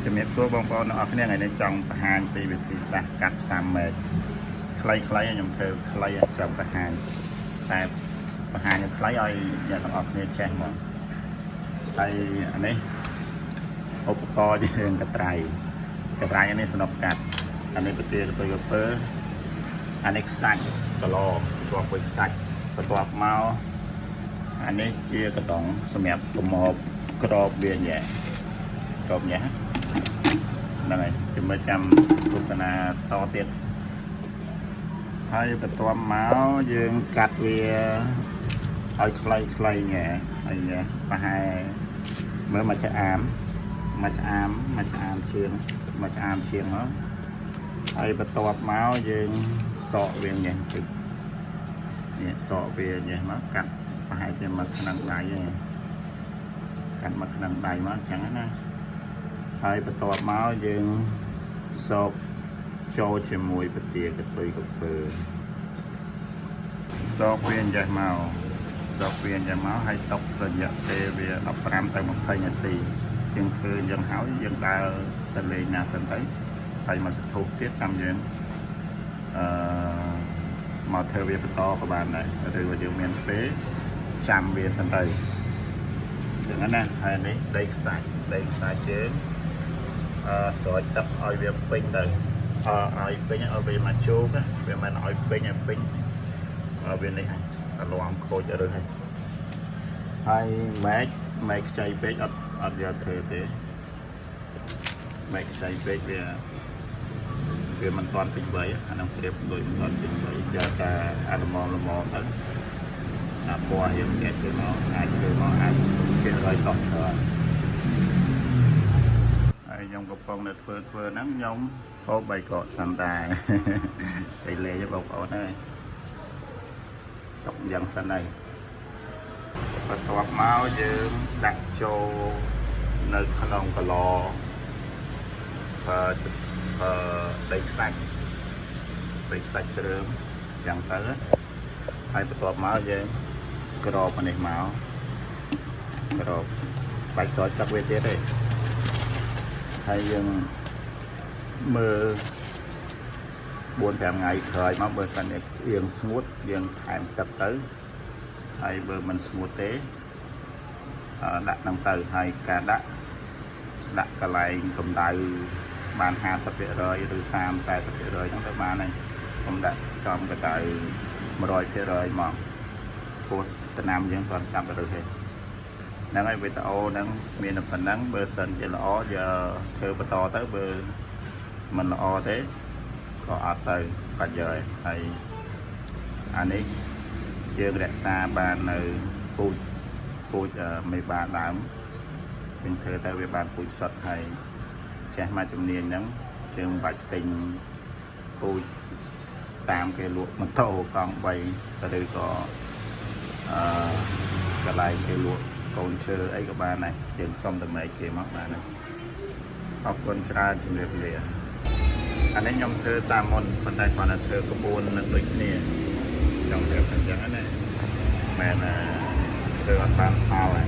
ជំរាបសួរបងប្អូនទាំងអស់គ្នាថ្ងៃនេះចង់បង្ហាញពីវិធីសាស្ត្រកាត់សាំមែកខ្លីៗខ្ញុំធ្វើខ្លីឲ្យចង់បង្ហាញតែបង្ហាញឲ្យខ្លីឲ្យអ្នកទាំងអស់គ្នាចេះហ្មងហើយអានេះឧបករណ៍យើងកត្រៃកត្រៃអានេះសំរាប់កាត់អានេះពទាកតុយកពើអានេះខ្សាច់កឡជាប់មួយខ្សាច់បន្ទាប់មកអានេះជាកដងសម្រាប់ប្រមបក្របវាញ៉ែក្របញ៉ែ ហ្នឹងហើយជំរឿចាំទស្សនាតទៀតហើយបន្ទាប់មកយើងកាត់វាឲ្យខ្លីខ្លីញ៉ែហើយញ៉ែប្រហែលមើលមកឆ្អាមមកឆ្អាមមកឆ្អាមជាងមកឆ្អាមជាងមកហើយបន្ទាប់មកយើងសកវាញ៉ែតិចនេះសកវាញ៉ែមកកាត់ប្រហែលជាមួយក្នុងដៃឯងកាត់មកក្នុងដៃមកអញ្ចឹងណា ហើយបន្ទាប់មកយើងសោកចូលជាមួយពទាកតុយកពើសោកវាអញ្ចេះមកសោកវាអញ្ចេះមកហើយຕົករយៈពេលវា15ទៅ20នាទីយើងធ្វើអញ្ចឹងហើយយើងដើរទៅលេងណាសិនទៅហើយមកសធុះទៀតចាំយើងអឺមកធ្វើវាបន្តក៏បានដែរឬว่าយើងមានពេលចាំវាសិនទៅអញ្ចឹងណាហើយនេះដីខ្សាច់ដីខ្សាច់យើង អឺស្រោចទឹកឲ្យវាពេញទៅអឺឲ្យពេញឲ្យវាមកជោគណាវាមិនឲ្យពេញឲ្យពេញឲ្យវានេះហើយលំខូចទៅហើយហើយមែកមែកខ្ចីពេកអត់អត់យកធ្វើទេមែកខ្ចីពេកវាវាមិនទាន់ពេញវ័យអានោះប្រៀបដូចមិនទាន់ពេញវ័យយកតែអាល្មមល្មមទៅអាពណ៌យើងគេធ្វើមកអាចធ្វើមកអាចភាគរយតោះច្រើន ហើយខ្ញុំកំពុងតែធ្វើធ្វើហ្នឹងខ្ញុំហូបបាយកកសិនដែរ ទៅលេងបងប្អូនអើយទុកយ៉ាងសិនហើយបន្ទាប់មកយើងដាក់ចូលនៅក្នុងកឡអឺអឺដីខ្សាច់ដីខ្សាច់គ្រើមចឹងទៅហើយបន្ទាប់មកយើងក្របអានេះមកក្របបាច់ស្រោចទឹកវាទៀតទេ ហើយយើងមើល4 5ថ្ងៃក្រោយមកបើសិនជាយើងស្ងួតយើងថែមទឹកទៅហើយបើមិនស្ងួតទេអឺដាក់ហ្នឹងទៅហើយការដាក់ដាក់កន្លែងកម្ដៅបាន50%ឬ30 40%ហ្នឹងទៅបានហើយកុំដាក់ចំកម្ដៅ100%មកព្រោះដំណាំយើងគាត់ចាប់ទៅទេ ហ្នឹងហើយវីដេអូហ្នឹងមានតែប៉ុណ្ណឹងបើសិនជាល្អយកធ្វើបន្តទៅបើមិនល្អទេក៏អត់ទៅបាច់យកហើយហើយអានេះយើងរក្សាបាននៅពូជពូជអឺមេបាដើមយើងធ្វើទៅវាបានពូជសុទ្ធហើយចេះមកជំនាញហ្នឹងយើងមិនបាច់ទិញពូជតាមគេលក់ម៉ូតូកង់3ឬក៏អឺកន្លែងគេលក់កូនឈើអីក៏បានដែរយើងសុំតែមែកគេមកបានដែរអរគុណច្រើនជំរាបលាអានេះខ្ញុំធ្វើសាមុនប៉ុន្តែគាត់តែធ្វើក្បួននឹងដូចគ្នាចង់ប្រាប់ថាអញ្ចឹងណាមែនធ្វើអត់បានផលហើយ